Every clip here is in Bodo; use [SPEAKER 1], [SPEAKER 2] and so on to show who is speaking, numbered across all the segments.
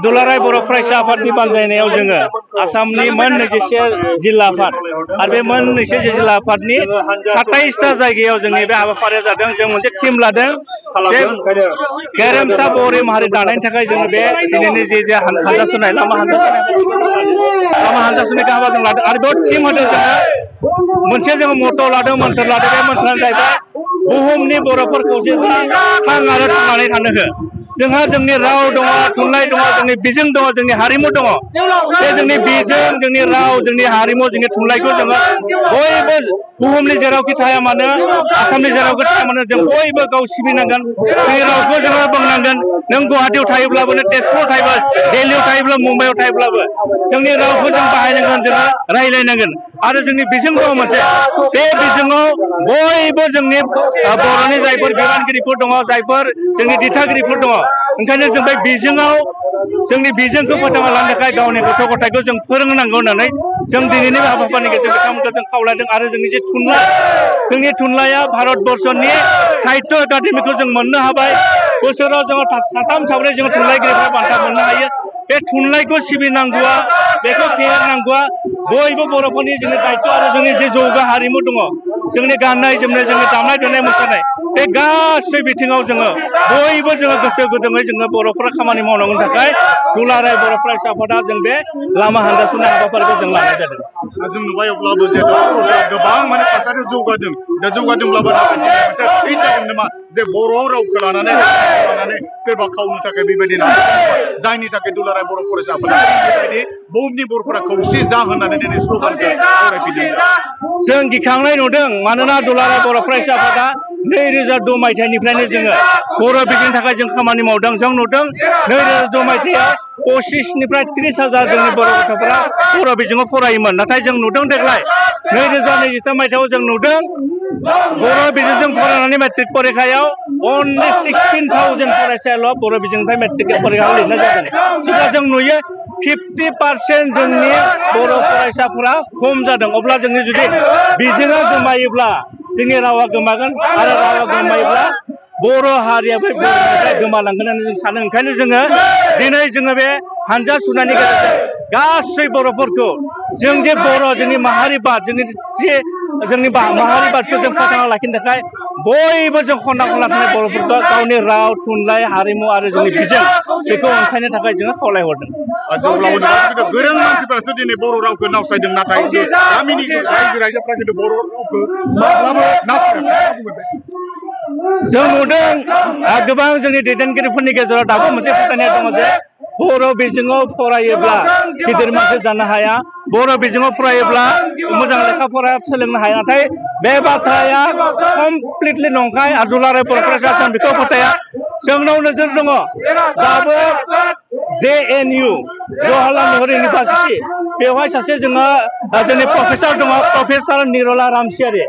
[SPEAKER 1] दुलाराय बर' फरायसा आफादनि बानजायनायाव जोङो आसामनि मोन 24 जिल्ला आफाद आरो बे मोन 24 जिल्ला आफादनि 27टा जायगायाव जोंनि बे हाबाफारिया जादों। जों मोनसे टीम लादों जे गेरेमसा बर' माहारि दानायनि थाखाय जोङो बे दिनैनि जे हानजा सुनाय लामा हानजा सुनायखौ हाबा जों लादों आरो बेयाव टीम होदों जोङो मोनसे जोङो मट' लादों मोन्थोर लादों। बे मोन्थोरानो जाहैबाय बुहुमनि बर'फोरखौ जे थां आरो थांनानै थानो हो। जोंहा जोंनि राव दङ, थुनलाइ दङ, जोंनि बिजों दङ, जोंनि हारिमु दङ। बे जोंनि बिजों, जोंनि राव, जोंनि हारिमु, जोंनि थुनलाइखौ जोङो बयबो बुहुमनि जेरावखि थाया मानो, आसामनि जेरावखि थाया मानो जों बयबो गाव सिबिनांगोन। जोंनि रावखौ जोङो बुंनांगोन। नों गुवाहाटियाव थायोब्लाबो, नों तेजपुराव थायोब्ला, दिल्लीयाव थायोब्ला, मुम्बाइआव थायोब्लाबो जोंनि रावखौ जों बाहायनांगोन, जोङो रायज्लायनांगोन। आरो जोंनि बिजों दङ मोनसे, बे बिजोङाव बयबो जोंनि बर'नि जायफोर बिबानगिरिफोर दङ, जायफोर जोंनि दिथागिरिफोर दङ, ओंखायनो जों बे बिजोङाव जोंनि बिजोंखौ फोथांना लानो थाखाय गावनि गथ' गथायखौ जों फोरोंनांगौ होननानै जों दिनैनि बे हाबाफारिनि गेजेरजों बिथांमोनखौ जों खावलायदों। आरो जोंनि जे थुनलाइ, जोंनि थुनलाइया भारतबर्षनि साहित्य एकाडेमिखौ जों मोननो हाबाय। बोसोराव जोङो साथाम साब्रै जोङो थुनलाइगिरिफ्रा बान्था मोननो हायो। बे थुनलाइखौ सिबिनांगौआ, बेखौ फेहेरनांगौआ बयबो बर'फोरनि जोंनि दायित्व। आरो जोंनि जे जौगा हारिमु दङ, जोंनि गाननाय जोमनाय, जोंनि दामनाय देनाय मोसानाय, बे गासै बिथिङाव जोङो बयबो जोङो गोसो गुदुङै जोङो बर'फोरा खामानि मावनांगौनि थाखाय दुलाराय बर' फरायसा आफादा जों बे लामा हानजा सुनाय हाबाफारिखौ जों लानाय जादों।
[SPEAKER 2] जों नुबाय अब्लाबो जे बर'फ्रा गोबां माने थासारियाव जौगादों। दा जौगादोंब्लाबो नाथाय मोनसे फिट जादों नामा जे बर' रावखौ लानानै सोरबा खावनो थाखाय बेबायदि जायनि थाखाय दुलाराय बर' फरायसा आफादा बेबायदि बुहुमनि बर'फोरा खौसे जा होननानै दिनै स्ल'गानखौ आवरायफैदों।
[SPEAKER 1] जों गिखांनाय नुदों, मानोना दुलाराय बर' फरायसा आफादा 2002 मायथाइनिफ्रायनो जोङो बर' बिजोंनि थाखाय जों खामानि मावदों। जों नुदों 2002 मायथाइयाव 25निफ्राय 30,000 जोंनि बर' गथ'फोरा बर' बिजोङाव फरायोमोन। नाथाय जों नुदों देग्लाय 2023 मायथाइयाव जों नुदों बर' बिजोंजों फरायनानै मेट्रिक परिखायाव अनलि 16,000 फरायसायाल' बर' बिजोंनिफ्राय मेट्रिक परिखायाव लिरनाय जादों। जेब्ला जों नुयो 50% जोंनि बर' फरायसाफोरा खम जादों, अब्ला जोंनि जुदि बिजोङा गोमायोब्ला जोंनि रावा गोमागोन आरो रावा गोमायोब्ला बर' हारियाबो बर'निफ्राय गोमालांगोन होननानै जों सानो। ओंखायनो जोङो दिनै जोङो बे हानजा सुनायनि गेजेरजों गासै बर'फोरखौ जों जे बर' जोंनि माहारिबाद, जोंनि माहारिबादखौ जों फोथांना लाखिनो थाखाय बयबो जों खना खनला थानाय बर'फोरखौ गावनि राव, थुनलाइ, हारिमु आरो जोंनि बिजों बेखौ अनसायनो थाखाय जोङो खावलायहरदों।
[SPEAKER 2] गोरों मानसिफोरासो दिनै बर' रावखौ नावसायदों, नाथाय गामिनि रायजोफ्रा खिन्थु बर' रावखौ माब्लाबा नावसायाखै।
[SPEAKER 1] जों नुदों गोबां जोंनि दैदेनगिरिफोरनि गेजेराव दाबो मोनसे फोथायनाय दङ जे बर' बिजोङाव फरायोब्ला गिदिर मानसि जानो हाया, बर' बिजोङाव फरायोब्ला मोजां लेखा फरा सोलोंनो हाया। नाथाय बे बाथ्राया कमप्लिटलि नंखाय। आरो दुलाराय बर' फरायसा जों बेखौ फोथाया। जोंनाव नोजोर दङ दाबो JNU जवाहरलाल नेहरू इउनिभारसिटि, बेवहाय सासे जोंनि प्रफेसार दङ, प्रफेसार निरला रामसियारि।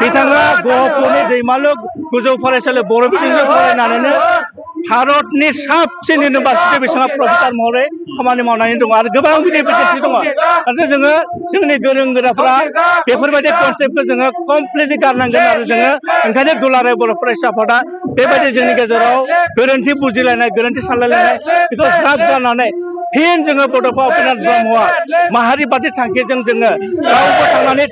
[SPEAKER 1] बिथाङा गहपुरनि दैमालु गोजौ फरायसालियाव बर' बिजोंजों फरायनानैनो भारतनि साबसिन इउनिभारसिटि बिथाङा प्रफेसार महरै खामानि मावनानै दङ। आरो गोबां बिदिन्थि दङ। नाथाय जोङो जोंनि गोरों गोराफ्रा बेफोरबायदि कनसेप्टखौ जोङो कमप्लिटलि गारनांगोन। आरो जोङो ओंखायनो दुलाराय बर' फरायसा आफादा बेबायदि जोंनि गेजेराव गोरोन्थि बुजिलायनाय, गोरोन्थि सानलायलायनाय बेखौ ज्राब गारनानै फिन जोङो बड'फा उपेन्द्र ब्रह्मआ माहारिबादि थांखिजों जोङो गावबो थांनानै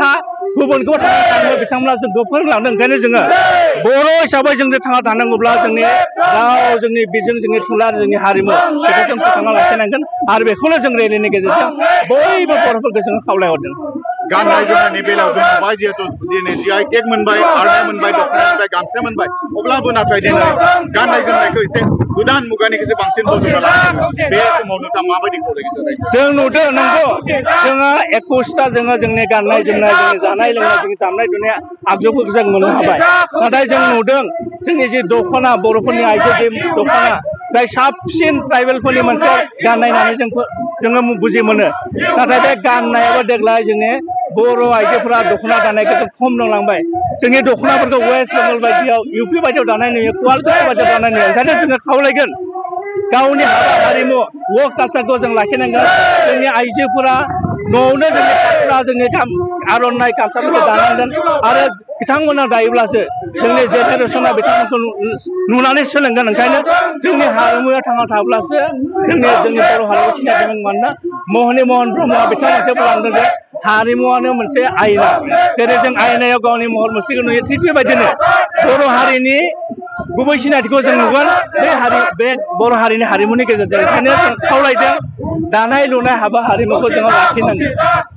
[SPEAKER 1] था, गुबुनखौ थांनानै थानो बिथांमोना जोंखौ फोरोंलांदों। ओंखायनो जोङो बर' हिसाबै जों थांना थानांगौब्ला जोंनि राव, जोंनि बिजों, जोंनि थुनलाइ आरो जोंनि हारिमु बेखौ जों फोथांना लाखिनांगोन। आरो बेखौनो जों रेलिनि गेजेरजों बयबो बर'फोरखौ जोङो खावलायहरदों।
[SPEAKER 2] गाननाय जोमनायनि बेलायाव जों नुबाय जिहेतु दिनै GI टेग मोनबाय, आर'नाइ मोनबाय, दख'ना मोनबाय, गामसा मोनबाय, अब्लाबो नाथाय दिनै गाननाय जोमनायखौ एसे गोदान मुगानिखौसो बांसिन बजबना लानांगौ। बे समाव नोंथाङा माबायदि खावलायगोन?
[SPEAKER 1] जों नुदों नंगौ, जोङो 21टा जोङो जोंनि गाननाय जोमनाय, जोंनि जानाय लोंनाय, जोंनि दामनाय देनाय आगजुफोरखौ जों मोननो हाबाय। नाथाय जों नुदों जोंनि जे दख'ना, बर'फोरनि आइजो जे दख'ना, जाय साबसिन ट्राइबेलफोरनि मोनसे गाननाय होननानै जोङो बुजि मोनो। नाथाय बे गाननायाबो देग्लाय जोंनि बर' आइजोफोरा दख'ना दानायखौ जों खम नुलांबाय। जोंनि दख'नाफोरखौ वेस्ट बेंगल बायदियाव, UP बायदियाव दानाय नुयो, क'क्राझार बायदियाव दानाय नुयो। ओंखायनो जोङो खावलायगोन गावनि हारिमु वर्क कालचारखौ जों लाखिनांगोन। जोंनि आइजोफोरा न'आवनो जोंनि फास्रा, जोंनि आर'नाइ गामसाफोरखौ दानांगोन। आरो बिथांमोना दायोब्लासो जोंनि जेनेरेसना बिथांमोनखौ नुनानै सोलोंगोन ओंखायनो जोंनि हारिमुया थांना थाब्लासो जोंनि बर' हारिमु सिनायगोन मानोना महनि महन ब्रह्मआ बिथांमोनसो बुंलांदों जे हारिमुआनो मोनसे आयना जेरै जों आयनायाव गावनि महर मुस्रिखौ नुयो थिग बेबायदिनो बर' हारिनि गुबै सिनायथिखौ जों नुगोन बे बर' हारिनि हारिमुनि गेजेरजों ओंखायनो जों खावलायदों दानाय लुनाय हाबा हारिमुखौ जोङो लाखिनांगोन